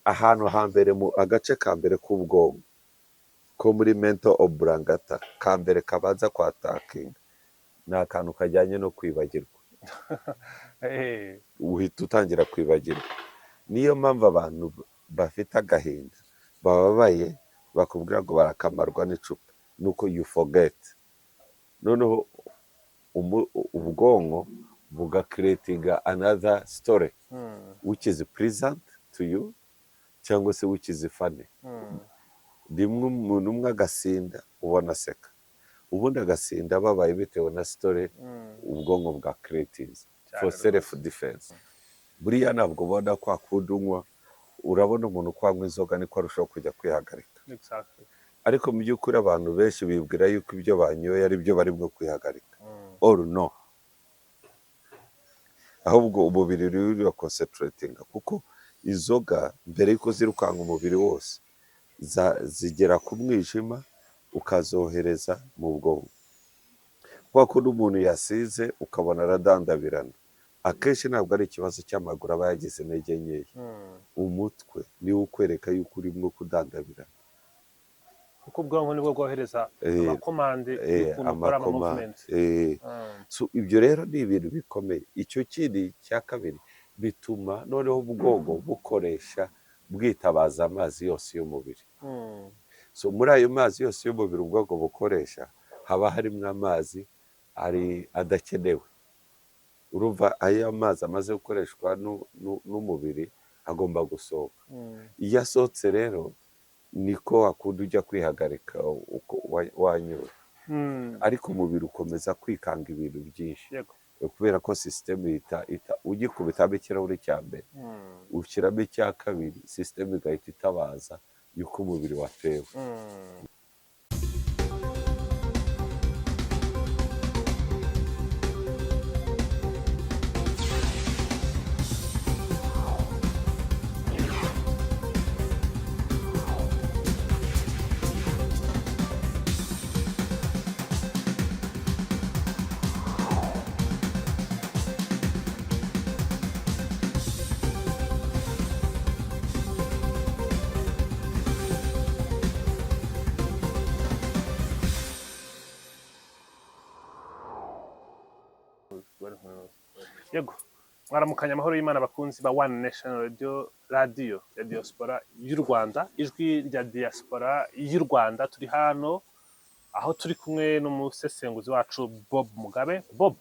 Ahantu hambere, mu agace ka mbere k'ubwonko ko muri medulla oblongata, ka mbere kabanza kwattackinga ni akantu kajyanye no kwibagirwa. Uhita utangira kwibagirwa. Niyo mpamvu abantu bafite agahinda, bababaye, bakubwira ngo barakamarwa n'icupa, nuko you forget. Noneho ubwonko bugacreatinga another story which is pleasant to you cyangwa se which is funny. Rimwe umuntu umwe agasinda ubona aseka, ubundi agasinda ababaye, bitewe na story ubwonko bwa creatinze for self defense. Buriya ntabwo ubona kwa kundi unywa, urabona umuntu uko anywa inzoga niko arushaho kujya kwihagarika. Ariko mu by'ukuri abantu benshi bibwira yuko ibyo banyoye ari byo barimo kwihagarika, or no, ahubwo umubiri uri uraconcentratinga, kuko inzoga mbere y'uko zirukanka umubiri wose, zigera ku mwijima ukazohereza mu bwonko. Kwa kundi umuntu yasize ukabona aradandabirana, akenshi ntabwo ari ikibazo cy'amaguru aba yagize intege nkeya, umutwe niwo ukwereka yuko urimo kudandabirana. Kuko ubwonko nibwo bwohereza amakomande y'ukuntu ukora ama movement. So, ibyo rero ni ibintu bikomeye. Icyo kindi cya kabiri, bituma noneho ubwonko bukoresha, bwitabaza amazi yose y'umubiri. So muri ayo mazi yose y'umubiri ubwonko bukoresha, haba harimo amazi ari adakenewe. Urumva ayo amazi amaze gukoreshwa n'umubiri agomba gusohoka. Iyo asohotse rero niko wakunda ujya kwihagarika uko wanyura, ariko umubiri ukomeza kwikanga ibintu byinshi, kubera ko sisitemu ihita ugikubitamo ikirahuri cya mbere, ushyiramo icya kabiri, sisitemu igahita itabaza yuko umubiri watewe. Yego, mwaramukanya amahoro y'Imana, abakunzi ba One Nation Radio, radiyo ya diaspora y'u Rwanda, ijwi rya diaspora y'u Rwanda. Turi hano aho turi kumwe n'umusesenguzi wacu Bob Mugabe. Bob,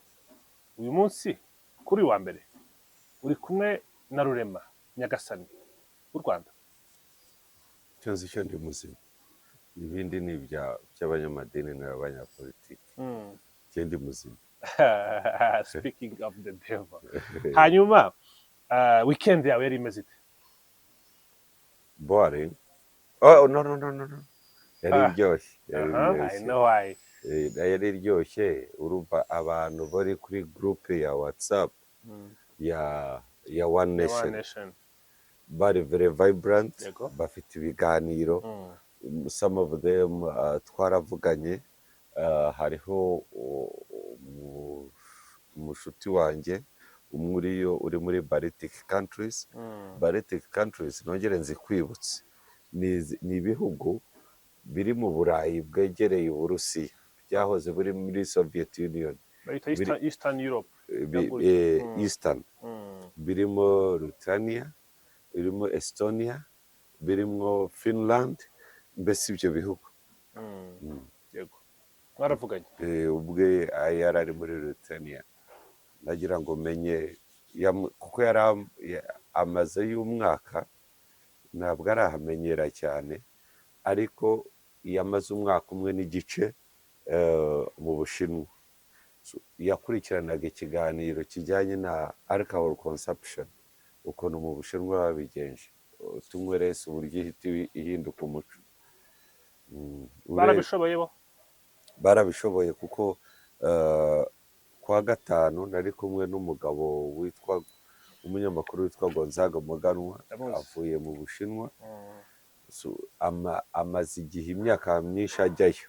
uyu munsi kuri uyu wa mbere uri kumwe na Rurema Nyagasani w'u Rwanda. Icyo nzi cyo, ndi muzima. Ibindi ni by'abanyamadini n'abanyapolitiki. Njye ndi muzima. Speaking of the devil. Hanyuma weekend yawe yari imeze ite? Boring. Oh, no, no, no, no, no, yari iryoshye, yari I iryoshye. know why. Yari iryoshye. Urumva abantu bari kuri groupe ya WhatsApp ya One The One Nation Nation. bari very vibrant, bafite ibiganiro. Some of them twaravuganye. Hariho umushuti wanjye umwe uriyo, uri muri Baltic countries. Baltic countries, nongere nzikwibutse, ni ibihugu biri mu Burayi bwegereye Uburusiya, byahoze buri muri Soviet Union. Bayita Eastern Europe. Bi- Yaguye. Eastern, birimo Lithuania, birimo Estonia, birimo Finland, mbese ibyo bihugu. Yego, mwaravuganye? Ubwe yari ari muri Lithuania, nagira ngo menye kuko yari amaze y'umwaka, ntabwo arahamenyera cyane, ariko yamaze umwaka umwe n'igice mu Bushinwa. So, yakurikiranaga ikiganiro kijyanye na alcohol consumption, ukuntu mu Bushinwa babigenje, tunywe less, uburyo ihita ihinduka umuco. Barabishoboye bo? Barabishoboye, kuko kuwa gatanu nari kumwe n'umugabo witwa, umunyamakuru witwa Gonzaga Muganwa. Ndamuzi. Avuye mu Bushinwa. So, amaze igihe, imyaka myinshi ajyayo.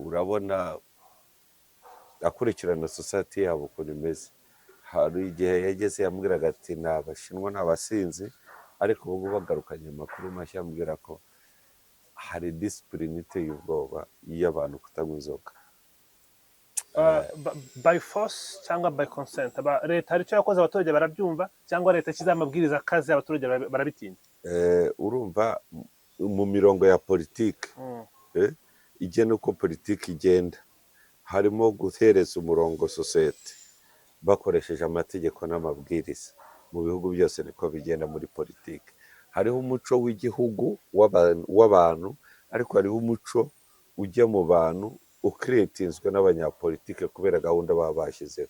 Urabona akurikirana society yabo ukuntu imeze. Hari igihe yageze yambwiraga ati: "Ni Abashinwa, ni abasinzi, Ariko ubu ngubu bagarukanye amakuru mashya ambwira ko hari discipline iteye ubwoba y'abantu kutanywa inzoga. By force cyangwa by consent? Leta hari icyo yakoze abaturage barabyumva, cyangwa leta ishyizeho amabwiriza akaze abaturage barabitinya? Urumva mu mirongo ya politiki igena uko politiki igenda, harimo guhereza umurongo sosiyete bakoresheje amategeko n'amabwiriza. Mu bihugu byose niko bigenda muri politiki. Hariho umuco w'igihugu w'abantu, ariko hariho umuco ujya mu bantu ukiretinzwe n'abanyapolitike kubera gahunda baba bashyizeho.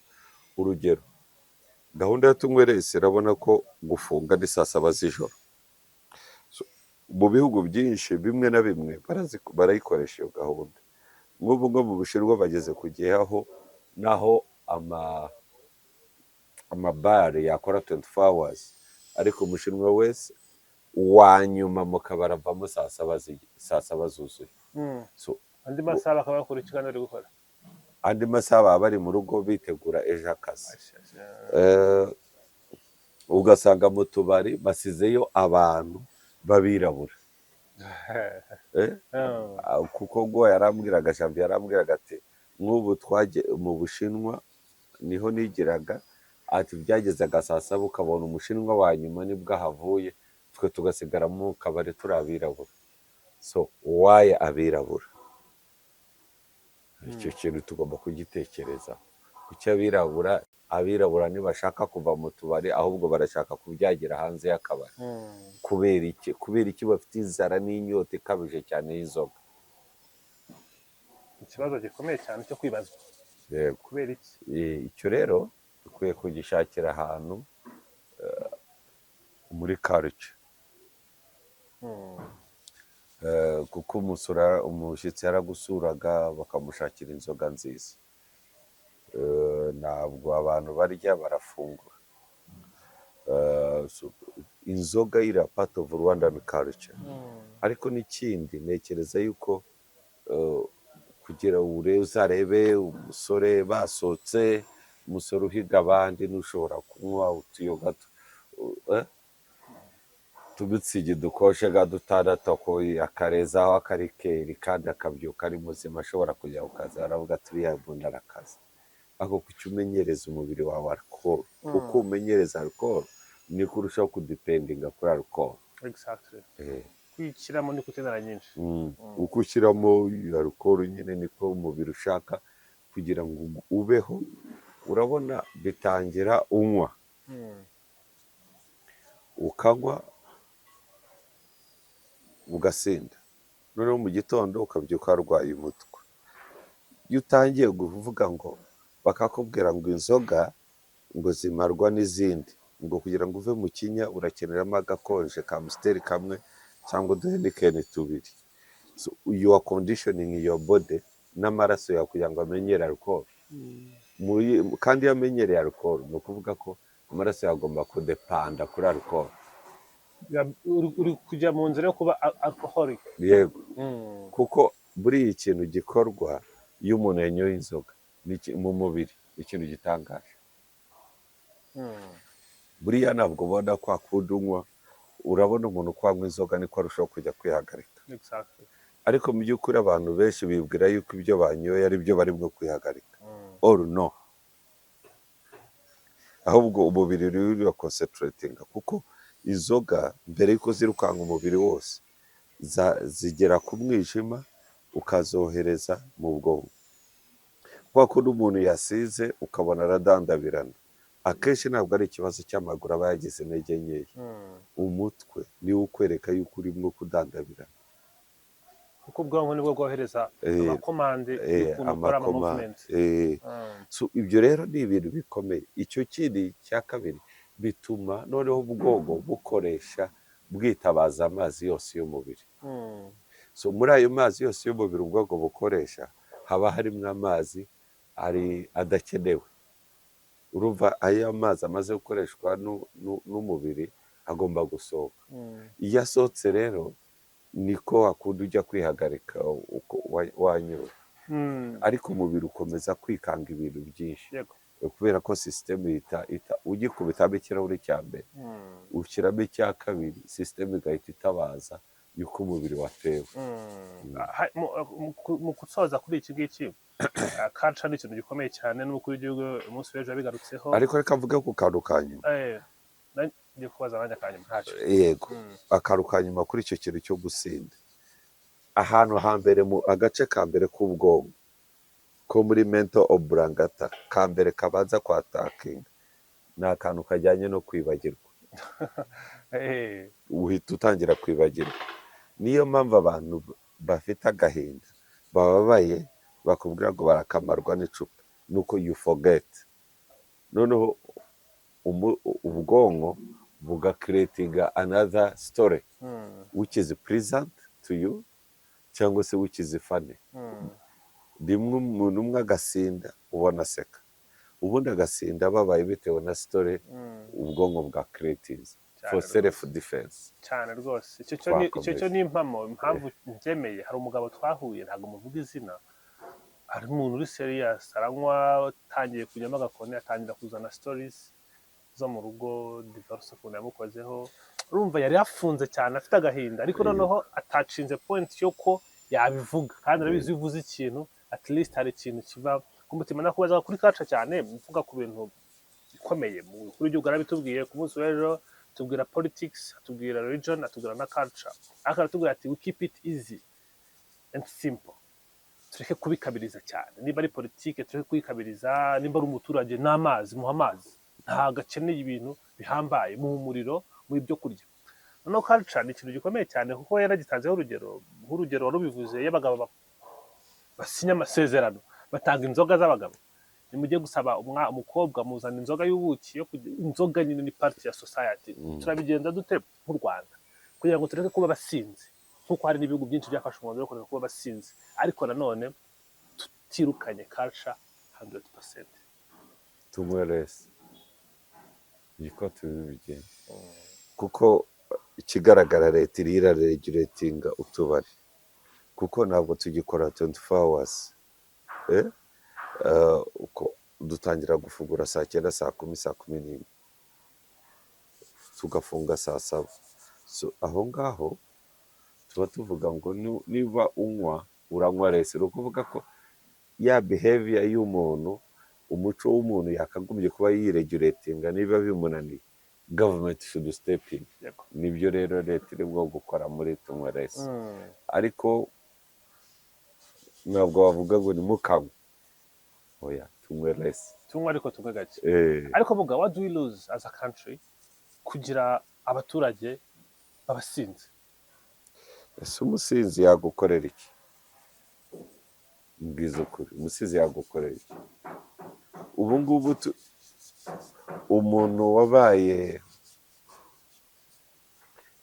Urugero, gahunda ya tunywerese, irabona ko gufunga ni saa 7 z'ijoro. So, mu bihugu byinshi bimwe na bimwe barayikoresha iyo gahunda. Nk'ubu nko mu Bushinwa bageze ku gihe aho naho amabare yakora 24 hours, ariko Umushinwa wese uwa nyuma mu kabari avamo saa 7 zuzuye. So, Andi masaha bakaba bakora ikiganiro bari gukora. Andi masaha baba bari mu rugo bitegura ejo akazi. Ugasanga mu tubari basizeyo abantu b'abirabura. Kuko ngo yarambwiraga, Janvier yarambwiraga ati nk'ubu twagiye mu Bushinwa niho nigiraga, ati byagezaga saa 7 ukabona Umushinwa wa nyuma nibwo ahavuye, twe tugasigara mu kabari turi abirabura. So why abirabura? Icyo kintu tugomba kugitekereza. Kuki abirabura? Abirabura ntibashaka kuva mu tubari, ahubwo barashaka kubyagira hanze y'akabari. Kubera iki? Kubera iki bafite inzara n'inyota ikabije cyane y'inzoga? Ikibazo gikomeye cyane cyo kwibazwa. Yego. Kubera iki? Icyo rero dukwiye kugishakira ahantu muri culture. Kuko umushyitsi yaragusuraga bakamushakira inzoga nziza. Ntabwo abantu barya, barafungura. So, inzoga iri part of Rwandan culture. Ariko n'ikindi, ntekereza yuko kugira ure uzarebe umusore basohotse, umusore uhiga abandi n'ushobora kunywa utuyoga tumitsingi dukoshe nka dutandatu, akarezaho akarikeri, kandi akabyuka ari muzima, ashobora kujya ku kazi, aravuga ati uriya muntu arakaze. Ariko kuki umenyereza umubiri wawe alcohol? Uko umenyereza alcohol niko urushaho kudependinga kuri alcohol. Kwishyiramo ni kutenera nyinshi. Uko ushyiramo alcohol nyine niko umubiri ushaka kugira ngo ubeho. Urabona bitangira unywa, ukanywa ugasinda, noneho mu gitondo ukabyuka warwaye umutwe. Iyo utangiye kuvuga ngo bakakubwira ngo inzoga ngo zimarwa n'izindi, ngo kugira ngo uve mu kinya urakeneramo agakonje ka Amstel kamwe cyangwa uduHeineken tubiri, so you are conditioning your body n'amaraso yawe kugira ngo amenyere alcohol. Kandi iyo amenyereye alcohol, ni ukuvuga ko amaraso yawe agomba kudepanda kuri alcohol. Uri kujya mu nzira yo kuba alcoholic. Yego, kuko buriya ikintu gikorwa iyo umuntu yanyoye inzoga mu mubiri, ikintu gitangaje. Buriya ntabwo ubona kwa kundi unywa, urabona umuntu uko anywa inzoga niko arushaho kujya kwihagarika. Ariko mu by'ukuri abantu benshi bibwira yuko ibyo banyoye ari byo barimo kwihagarika. Or no, ahubwo umubiri uri uraconcentratinga, kuko inzoga mbere y'uko zirukanka umubiri wose zigera ku mwijima ukazohereza mu bwonko. Kwa kundi umuntu yasize ukabona aradandabirana, akenshi ntabwo ari ikibazo cy'amaguru aba yagize intege nkeya. Umutwe niwo ukwereka yuko urimo kudandabirana. Kuko ubwonko nibwo bwohereza amakomande y'ukuntu ukora ama amakomande. movement. So, ibyo rero ni ibintu bikomeye. Icyo kindi cya kabiri, bituma noneho ubwonko bukoresha bwitabaza amazi yose y'umubiri. So muri ayo mazi yose y'umubiri ubwonko bukoresha haba harimo amazi ari adakenewe. Urumva ayo amazi amaze gukoreshwa n'umubiri agomba gusohoka. Iyo asohotse rero niko wakunda ujya kwihagarika uko wanyoye, ariko umubiri ukomeza kwikanga ibintu byinshi. Yego. Kubera ko sisitemu ihita ugikubitamo ikirahuri cya mbere, ushyiramo icya kabiri, sisitemu igahita itabaza yuko umubiri watewe. Mu gusoza kuri iki ngiki, culture ni ikintu gikomeye cyane, n'umukuru w'igihugu umunsi w'ejo yabigarutseho. Ariko reka mvuge ku kantu ka nyuma. Ngiye kubaza nanjye akanyuma, ntacyo. Yego. Akantu ka nyuma kuri icyo kintu cyo gusinda, ahantu hambere, mu agace ka mbere k'ubwonko ko muri medulla oblongata, ka mbere kabanza kwattackinga ni akantu kajyanye no kwibagirwa. Uhita utangira kwibagirwa. Niyo mpamvu abantu bafite agahinda, bababaye, bakubwira ngo barakamarwa n'icupa, nuko you forget. Noneho ubwonko bugacreatinga another story which is pleasant to you cyangwa se which is funny. Rimwe umuntu umwe agasinda ubona aseka, ubundi agasinda ababaye bitewe na story ubwonko bwa creatinze for self defense. Cyane rwose, icyo cyo ni icyo cyo. Twakomeje. Ni impamo. Impamvu mbyemeye, hari umugabo twahuye, ntabwo muvuga izina, hari umuntu uri serious, aranywa, atangiye kujyamo agakoni, atangira kuzana stories zo mu rugo, divorce ukuntu yamukozeho. Urumva yari yafunze cyane, afite agahinda, ariko noneho atacinze point yo ko yabivuga, kandi arabizi iyo uvuze ikintu, at least hari ikintu kiva ku mutima. Nakubazaga kuri culture cyane, mvuga ku bintu bikomeye. Umukuru w'igihugu yarabitubwiye ku munsi w'ejo, atubwira politics, atubwira religion, atubwira na culture, ariko aratubwira ati: "We keep it easy and simple, tureke kubikabiriza cyane. Niba ari politike, tureke kuyikabiriza. Nimba ari umuturage n'amazi, muha amazi, ntabwo akeneye ibintu bihambaye, muha umuriro, muha ibyo kurya." Noneho culture ni ikintu gikomeye cyane, kuko yaragitanzeho urugero, nk'urugero wari ubivuze, iyo abagabo basinya amasezerano, batanga inzoga z'abagabo. Nimujye gusaba umukobwa, muzana inzoga y'ubuki yo inzoga nyine ni part ya society. Turabigenza dute nk'u Rwanda kugira ngo tureke kuba abasinzi, nk'uko hari n'ibihugu byinshi byafashe umwanzuro wo kureka kuba abasinzi, ariko nanone tutirukanye culture 100%? Tunywe less, niko tubigenza, kuko ikigaragara leta iriho iraregulatinga utubari, kuko ntabwo tugikora 24 hours. Eh? Uko dutangira gufungura saa 9, saa 10, saa 11, tugafunga saa 7. So aho ngaho tuba tuvuga ngo niba unywa, uranywa less. Ni ukuvuga ko ya behavior y'umuntu, umuco w'umuntu yakagombye kuba yiregulatinga, niba bimunaniye, government should step in. Nibyo rero leta irimo gukora muri tunywe less. Ariko ntabwo bavuga ngo ntimukanywe, oya, tunywe less. Tunywe, ariko tunywe gake. Eh. Ariko vuga, what do we lose as a country kugira abaturage b'abasinzi? Ese umusinzi yagukorera iki? Mbwiza ukuri, umusinzi yagukorera iki? Ubu ngubu umuntu wabaye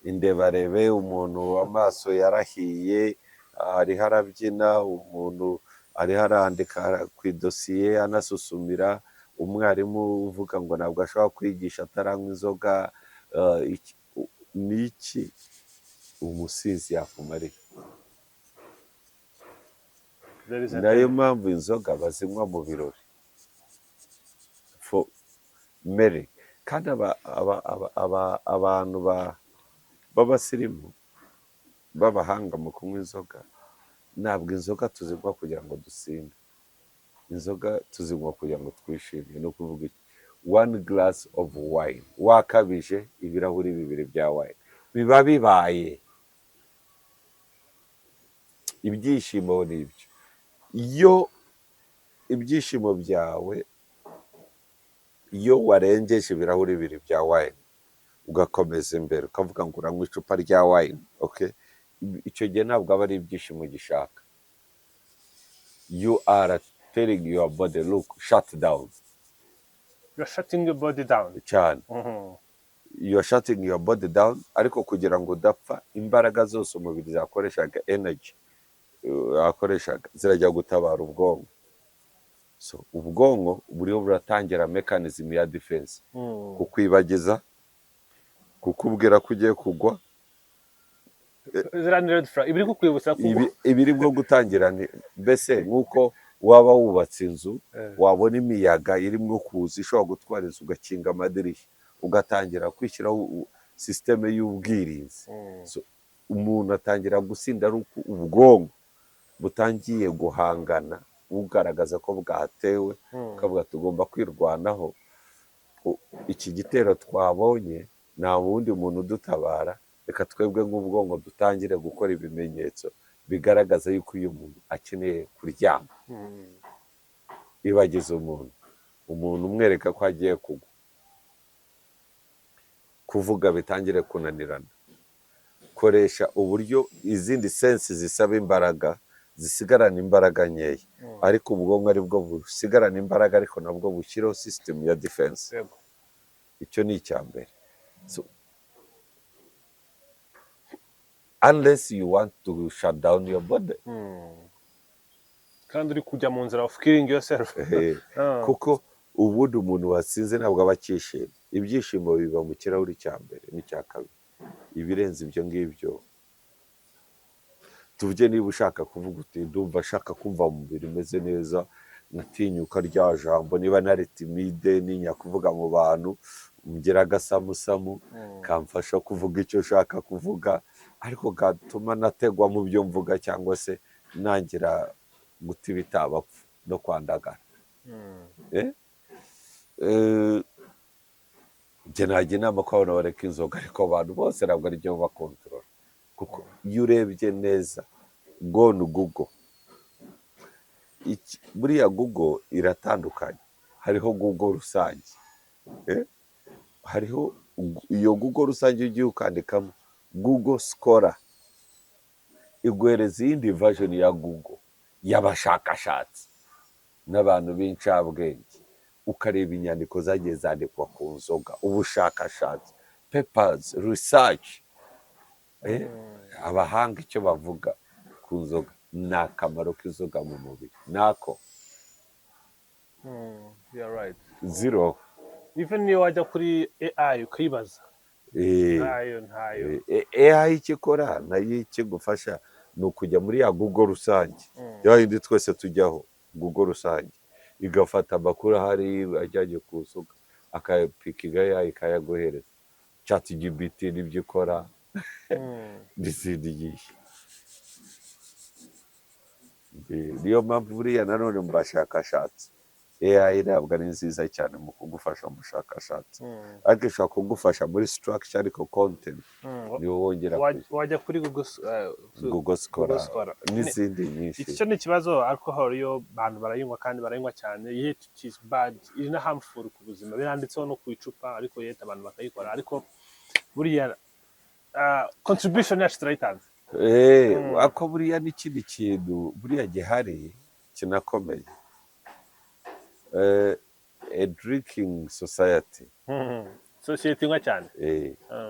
indebarebe, umuntu amaso yarahiye, ariho arabyina, umuntu ariho arandika ku idosiye anasusumira, umwarimu uvuga ngo ntabwo ashobora kwigisha ataranywa inzoga, ni iki umusinzi yakumarira? There is a Nayo mpamvu inzoga bazinywa mu birori for merry, kandi abantu b'abasirimu, b'abahanga mu kunywa inzoga, ntabwo inzoga tuzinywa kugira ngo dusinde. Inzoga tuzinywa kugira ngo twishime. Ni ukuvuga iki? One glass of wine, wakabije ibirahuri bibiri bya wine, biba bibaye ibyishimo. Ni ibyo. Iyo ibyishimo byawe, iyo warengeje ibirahuri bibiri bya wine, ugakomeza imbere, ukavuga ngo uranywa icupa rya wine, okay? Icyo gihe ntabwo aba ari ibyishimo gishaka. You are telling your body, "Look, shut down." You are shutting your body down. Cyane. You are shutting your body down, ariko kugira ngo udapfa, imbaraga zose umubiri zakoreshaga, energy wakoreshaga, zirajya gutabara ubwonko. So ubwonko buriho buratangira mechanism ya defense, kukwibagiza, kukubwira ko ugiye kugwa. Ziriya ni red flag, ibiri kukwibutsa ko Ibiri bwo gutangira ni mbese nk'uko Waba wubatse inzu, wabona imiyaga irimo kuza ishobora gutwara inzu, ugakinga amadirishya, ugatangira kwishyiraho système y'ubwirinzi. So, umuntu atangira gusinda ari uko ubwonko butangiye guhangana, bugaragaza ko bwatewe, ukavuga tugomba kwirwanaho. Iki gitero twabonye, nta wundi muntu udutabara, reka twebwe nk'ubwonko dutangire gukora ibimenyetso bigaragaza yuko uyu muntu akeneye kuryama. Ibagize umuntu umwereka ko agiye kugwa, kuvuga bitangire kunanirana, koresha uburyo izindi senses zisaba imbaraga zisigarana imbaraga nkeya, ariko ubwonko aribwo busigarana imbaraga, ariko nabwo bushyiraho system ya defense. Icyo ni icya mbere. So, unless you want to shut down your body. Kandi uri kujya mu nzira of killing yourself. Kuko ubundi umuntu wasinze ntabwo aba akishimye. Ibyishimo biba mu kirahuri cya mbere n'icya kabiri. Ibirenze ibyo ngibyo, tuvuge niba ushaka kuvuga uti ndumva ashaka kumva umubiri umeze neza, nkatinyuka rya jambo, niba nari timide ninya kuvuga mu bantu, ngira agasamusamu kamfasha kuvuga icyo ushaka kuvuga, ariko gatuma nategwa mu byo mvuga cyangwa se nangira guta ibitabapfu no kwandagara. Eh? Njye najya inama ko abantu bareka inzoga, ariko abantu bose ntabwo ari byo bakontorora, kuko iyo urebye neza, go on Google. Buriya Google iratandukanye. Hariho Google rusange. Eh? Hariho iyo Google rusange, iyo ugiye ukandikamo Google Scholar, iguhereza iyindi version ya Google y'abashakashatsi n'abantu b'incabwenge, ukareba inyandiko zagiye zandikwa ku nzoga, ubushakashatsi, papers, research. Abahanga icyo bavuga ku nzoga ni akamaro k'inzoga mu mubiri nako. You're right. Zero. Even niyo wajya kuri AI ukayibaza, ntayo, ntayo. AI icyo ikora nayo ikigufasha ni ukujya muri ya Google rusange, ya yindi twese tujyaho, Google rusange, igafata amakuru ahari ajyanye ku nzoga, akayapikinga ya ikayaguhereza. ChatGPT nibyo ikora n'izindi nyinshi. Niyo mpamvu buriya nanone mu bashakashatsi AI ntabwo ari nziza cyane mu kugufasha mu bushakashatsi, ariko ishobora kugufasha muri structure, ariko content niwo wongera. Wajya kuri Google, Google Scholar. Google Scholar. N'izindi nyinshi. Iki cyo ni ikibazo. Alcohol yo abantu barayinywa kandi barayinywa cyane, yet it is bad, iri na harmful ku buzima, biranditseho no ku icupa, ariko yet abantu bakayikora. Ariko buriya contribution yacu turayitanze. Ako buriya n'ikindi kintu buriya gihari kinakomeye. A drinking society, Sosiyete inywa cyane,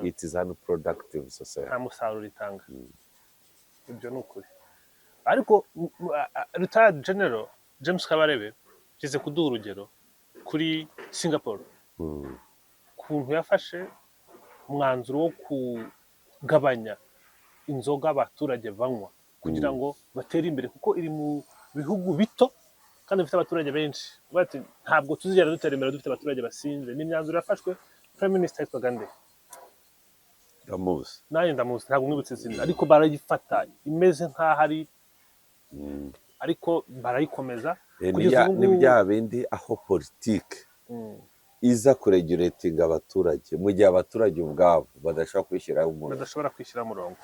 it is unproductive society. Nta musaruro itanga. Ibyo ni ukuri. Ariko retired general James Kabarebe yigeze kuduha urugero kuri Singapore, ukuntu yafashe umwanzuro wo kugabanya inzoga abaturage banywa kugira ngo batere imbere, kuko iri mu bihugu bito kandi bifite abaturage benshi. Bati ntabwo tuzigera dutera imbere dufite abaturage basinze. Ni imyanzuro yafashwe. Prime minister yitwaga nde? Ndamuzi. Nanjye ndamuzi, ntabwo mwibutse izina, ariko barayifata imeze nk'aho ari ariko barayikomeza Ni kugeza ubu ni ngubu. bya bindi aho politike iza kuregulatinga abaturage mu gihe abaturage ubwabo badashobora kwishyiraho umurongo. Badashobora kwishyira umurongo.